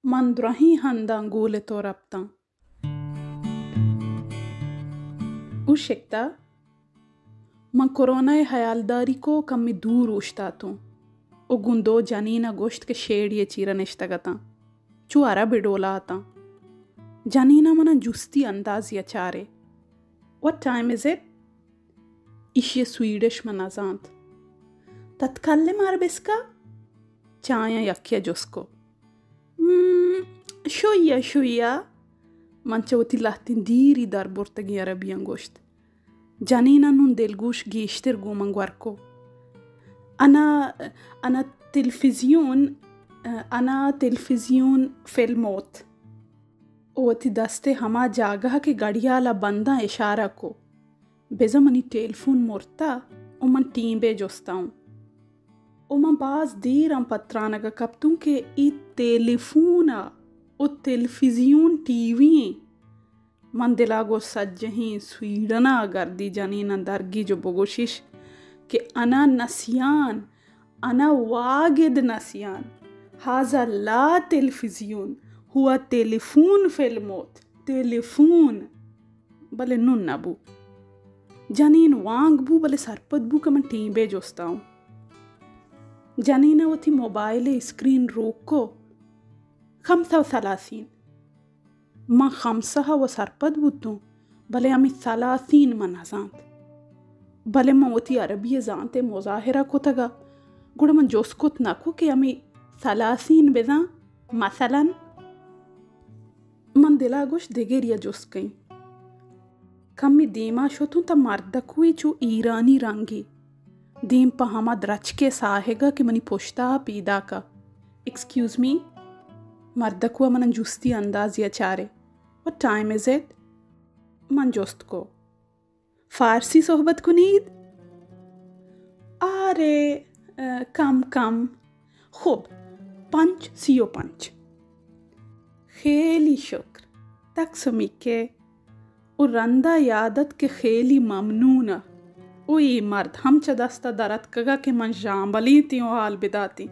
من درہیں ہنداں گول ءِ تو رپتاں۔ او شکتا، من کرونا ءِ ہیالداری کو کمی دور اوشتاتوں۔ او گوں دو جنین ءَ گوشت کہ شیڑی ءِ چیرا نشتگ اتاں۔ چو عرب ءِ ڈولا اتاں۔ جنین ءَ منا جستی اندازے ءَ چارے۔ What time is it? ایشی ءِ سویڈش من نزانت۔ تتکلم عربسکا؟ چہ آیاں یکے ءَ جست کو۔ ہم، شویا، شویا۔ من چہ وتی لہتیں دیری در برتگیں عربیاں گوشت۔ جنین ءَ نوں دلگوش گیشتر گوں من گور کو۔ انا، انا تلفزیون، انا تلفزیون فلموت۔ او وتی دست ءَ ہما جاگہ کہ گڑیال ءَ بنداں اشارہ کو۔ بزاں منی ٹیلیفون مرتا و من ٹیمبے جستا اوں۔ و من باز دیراں پہ ترانگ ءَ کپتوں کہ اے ٹیلیفون ءَ و تلفزیون، ٹی وی ایں۔ من دل ءَ گوشت سجہیں سویڈن ءَ گردی جنین ءَ درگیج و بگوشیش کہ انا نسیان، انا واگد نسیان، هذا لا تلفزیون، هو تلفون فلموت، ٹیلیفون۔ بلے نون نہ بو۔ جنین وانگ بو، بلے سرپد بو کہ من ٹیمبے جستا اوں۔ جنین ءَ وتی موبائل ءِ اسکرین روک کو، خمسہ و ثلاثین۔ من خمسہ ءَ و سرپد بوتوں، بلے ہمے ثلاثین من نزانت۔ بلے من وتی عربی ءِ زانت ءِ مظاہرہ کتگ ءَ، گڑا من جست کت نہ کو کہ ہمے ثلاثین بزاں، مثلاً۔ من دل ءَ گوشت دگرے ءَ جست کئیں۔ کمے دیما شتوں تہ مردکوے چو ایرانی رنگے دیم پہ ہما درچکے ساہگ ءَ کہ منی پشتا پیداک ءَ۔ ایکسکیوز می، مردکو ءَ منا جستی اندازے ءَ چارے۔ What time is it? من جست کو۔ فارسی صحبت کنید؟ آرے، اه، کم کم۔ خوب، پنچ سی و پنچ۔ خیلی شکر۔ تک سمیکے۔ او رندا یاد ات کہ خیلی ممنون ءَ۔ او اے مرد ہم چہ دستا در اتکگا کہ من ژامبلیتیں و حال بداتیں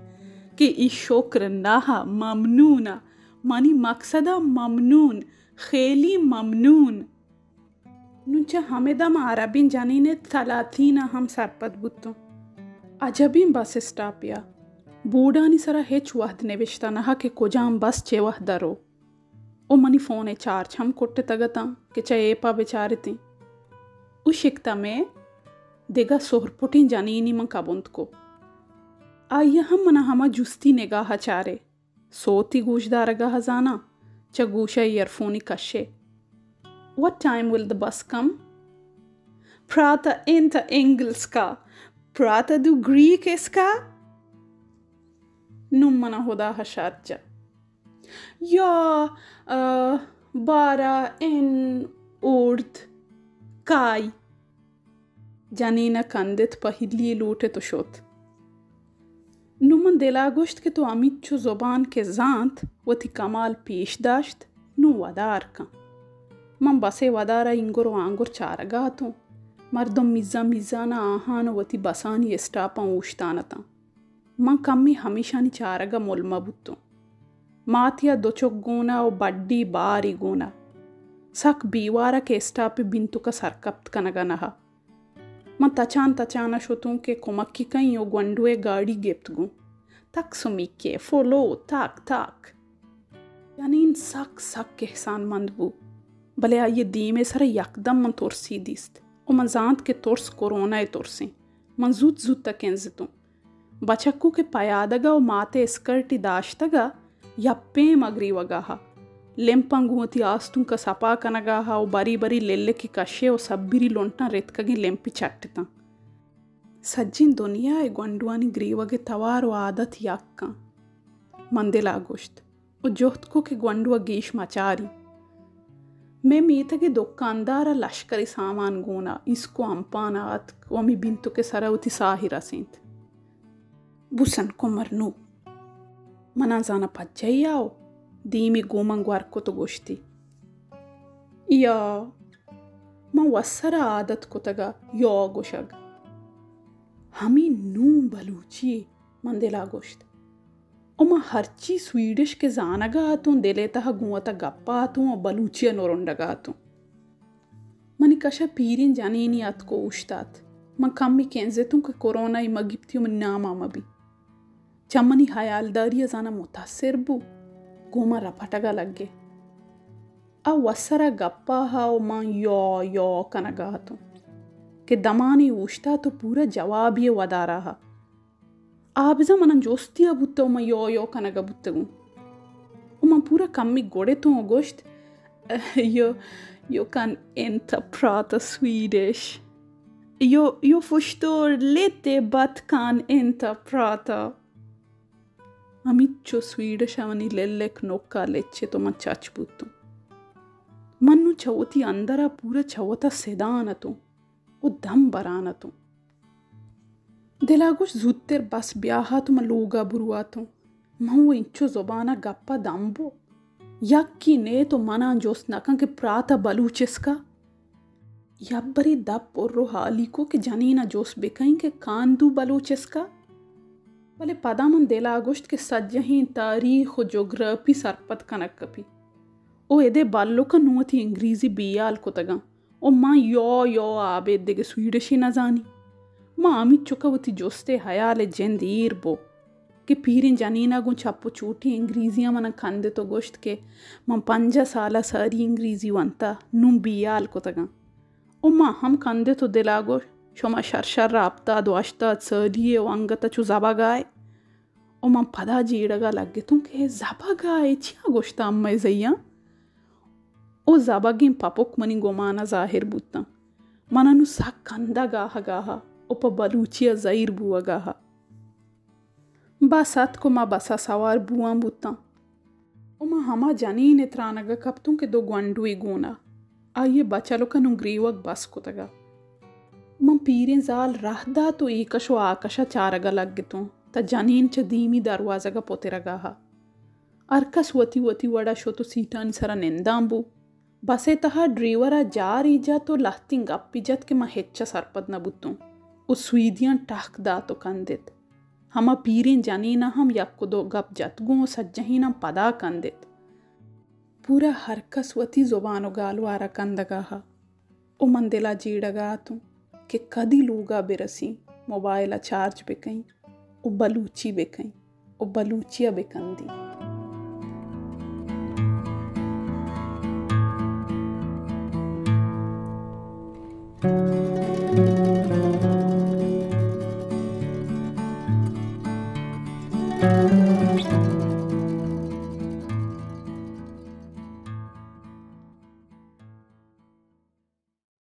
کہ ای شکر نہ، ممنون ءَ۔ منی مقصد ءَ ممنون، خیلی ممنون۔ نوں چہ ہمدا من عربیں جنین ءِ ثلاثین ءَ ہم سرپد بوتوں۔ عجبیں بس اسٹاپے ءَ۔ بورڈانی سرا ہچ وہد نبشتہ نہ کہ کجام بس چہ وہد ءَ رو۔ او منی فون ءِ چارج ہم کٹتگ اتاں کہ چہ ایپ ءَ بچارتیں۔ او شکتا مئے دگہ سہرپٹیں جنینے من کبنت کو۔ آئی ءَ ہم منا ہما جستی نگاہ ءَ چارے۔ سوتی گوشدارگا زاناں، چہ گوشا ایئرفونی کشے۔ What time will the bus come? پراتا انت انگلسکا، پراتا دو گریک اسکا؟ نوں منا ہدا ہشات جا۔ یا، اه، بارا ان اورد کائی۔ جنین ءَ کندت، پہلی لوٹت و شت۔ نوں من دل ءَ گوشت کہ تو ہمینچو زبان کہ زانت، وتی کمال پیش داشت، نوں ودار کن۔ من بس ءِ ودار ءَ اینگر و آنگر چارگ ءَ اتوں۔ مردم میزان میزان ءَ آہان و وتی بسانی اسٹاپاں اوشتان اتاں۔ من کمے ہمیشانی چارگ ءَ ملمہ بوتوں۔ ماتی ءَ دو چک گون ءَ و بڈی بارے گون ءَ۔ سک بیوار ءَ کہ اسٹاپ ءِ بینتک ءَ سرکپت کنگ ءَ نہ ات۔ من تچان تچان ءَ شتوں کہ کمکی کئیں و گونڈو ءِ گاڑی گپت گوں۔ تک سمیکے، فلو، تاک تاک۔ جنین سک سک احسان مند بو، بلے آئی ءِ دیم ءِ سر ءَ یکدم من ترسی دیست و من زانت کہ ترس کرونا ءِ ترسیں۔ من زوت زوت ءَ کنزتوں۔ بچکو کہ پیادگ ءَ و مات ءِ اسکرٹے داشتگ ءَ، یک پیما گریوگ ءَ ات۔ لمپاں گوں وتی آستونک ءَ سپا کنگ ءَ ات و بری بری للکے کشے و سبری لنٹاں رتکگیں لمپے چٹتاں۔ سجیں دنیا ءِ گونڈوانی گریوگ ءِ توار و عادت یک اَنت، من دل ءَ گوشت۔ و جہد کو کہ گونڈو ءَ گیش مچاری۔ مئے میتگ ءِ دکاندار ءَ لشکری سامان گون ءَ ایسکو امپان ءَ اتک و ہمے بینتک ءِ سر ءَ وتی ساہے رسینت۔ بوسن کمر نو۔ منا زاناں پجہ ءَ آؤ، دیمی گوں من گور کت و گوشتی، یا، من وسر ءَ عادت کتگ ءَ یا گوشگ۔ ہمے نوں بلوچی، من دل ءَ گوشت۔ و من ہرچی سویڈش کہ زانگ ءَ اتوں، دل ءِ تہا گوں وتا گپ ءَ اتوں و بلوچی ءَ نرنڈگ ءَ اتوں۔ منی کش ءَ پیریں جنینے اتک و اوشتات۔ من کمے کنزتوں کہ کرونا ئی مہ گیپتی و منی نام ءَ مہ بی۔ چہ منی ہیالداری ءَ زاناں متاثر بو، گوں من رپٹگ ءَ لگے۔ آ وسر ءَ گپ ءَ ہا و من یو یو کنگ ءَ اتوں کہ دمانے اوشتات و پورا جوابی ءِ ودار ءَ ہا۔ آ بزاں من ءَ جستی ءَ بوتہ و من یو یو کنگ ءَ بوتگوں۔ و من پورا کمے گڑتوں و گوشت، "Jag, jag kan inte prata swedish. Jag, jag förstår lite, but kan inte prata." ہمینچو سویڈش ءَ منی للک نک ءَ لچت و من چچ بوتوں۔ من نوں چہ وتی اندر ءَ پورا چہ وتا سدان اتوں و دم بران اتوں۔ دل ءَ گوشت، زوتر بس بیاہات و من لوگ ءَ برواں۔ من و انچو زبان ءَ گپ ءَ دم بو۔ یکے نیت و من ءَ جست نہ کن کہ پرات ءَ بلوچ اسکا۔ یبرے دپ پر و حالی کو کہ جنین ءَ جست بکئیں کہ کاندو بلوچ اسکا؟ بلے پدا من دل ءَ گوشت کہ سجہیں تاریخ و جغرافی سرپد کنگ کپی۔ او ادے بلک ءَ نوں وتی انگریزی بیال کتگاں۔ و من یو یو آبید دگہ سویڈشی نزانی۔ من ہمینچک ءَ وتی جست ءِ ہیال ءِ جند ایر بو کہ پیریں جنین ءَ گوں چپ و چوٹیں انگریزی ءَ من ءَ کندت و گوشت کہ من پنجاہ سال ءَ ساری انگریزی ونتہ، نوں بیال کتگاں۔ و من ہم کندت و دل ءَ گوشت، شما شر شر ءَ ہپتاد و ہشتاد سالی ئے و انگت ءَ چو زبگ ءَ ئے۔ و من پدا جیڑگ ءَ لگتوں کہ اے زبگ ءَ اے چیا گوشتہ امئے زیاں؟ و زبگیں پپک منی گمان ءَ ظاہر بوتاں۔ من ءَ نوں سک کندگ آہگ ءَ ہا و پہ بلوچی ءَ زہیر بوہگ ءَ ہا۔ بس اتک و ما بس ءَ سوار بوان بوتاں۔ و من ہما جنین ءِ ترانگ ءَ کپتوں کہ دو گونڈوے گون ءَ۔ آئی ءِ بچلک ءَ نوں گریوگ بس کتگ ءَ۔ من پیریں زال راہ دات و اے کش و آ کش ءَ چارگ ءَ لگتوں، تہ جنین چہ دیمی دروازگ ءَ پترگ ءَ ہا۔ ہر کس وتی وتی وڑ ءَ شت و سیٹانی سر ءَ نندان بو۔ بس ءِ تہا ڈریور ءَ جارے جت و لہتیں گپے جت کہ من ہچ ءَ سرپد نہ بوتوں و سویدیاں ٹہک دات و کندت۔ ہما پیریں جنین ءَ ہم یک و دو گپ جت گوں و سجہیناں پدا کندت۔ پورا ہر کس وتی زبان و گالوار ءَ کندگ ءَ ہا۔ و من دل ءَ جیڑگ ءَ اتوں کہ کدی لوگ ءَ برسیں، موبائل ءَ چارج بکئیں و بلوچی بکئیں و بلوچی ءَ بکندیں۔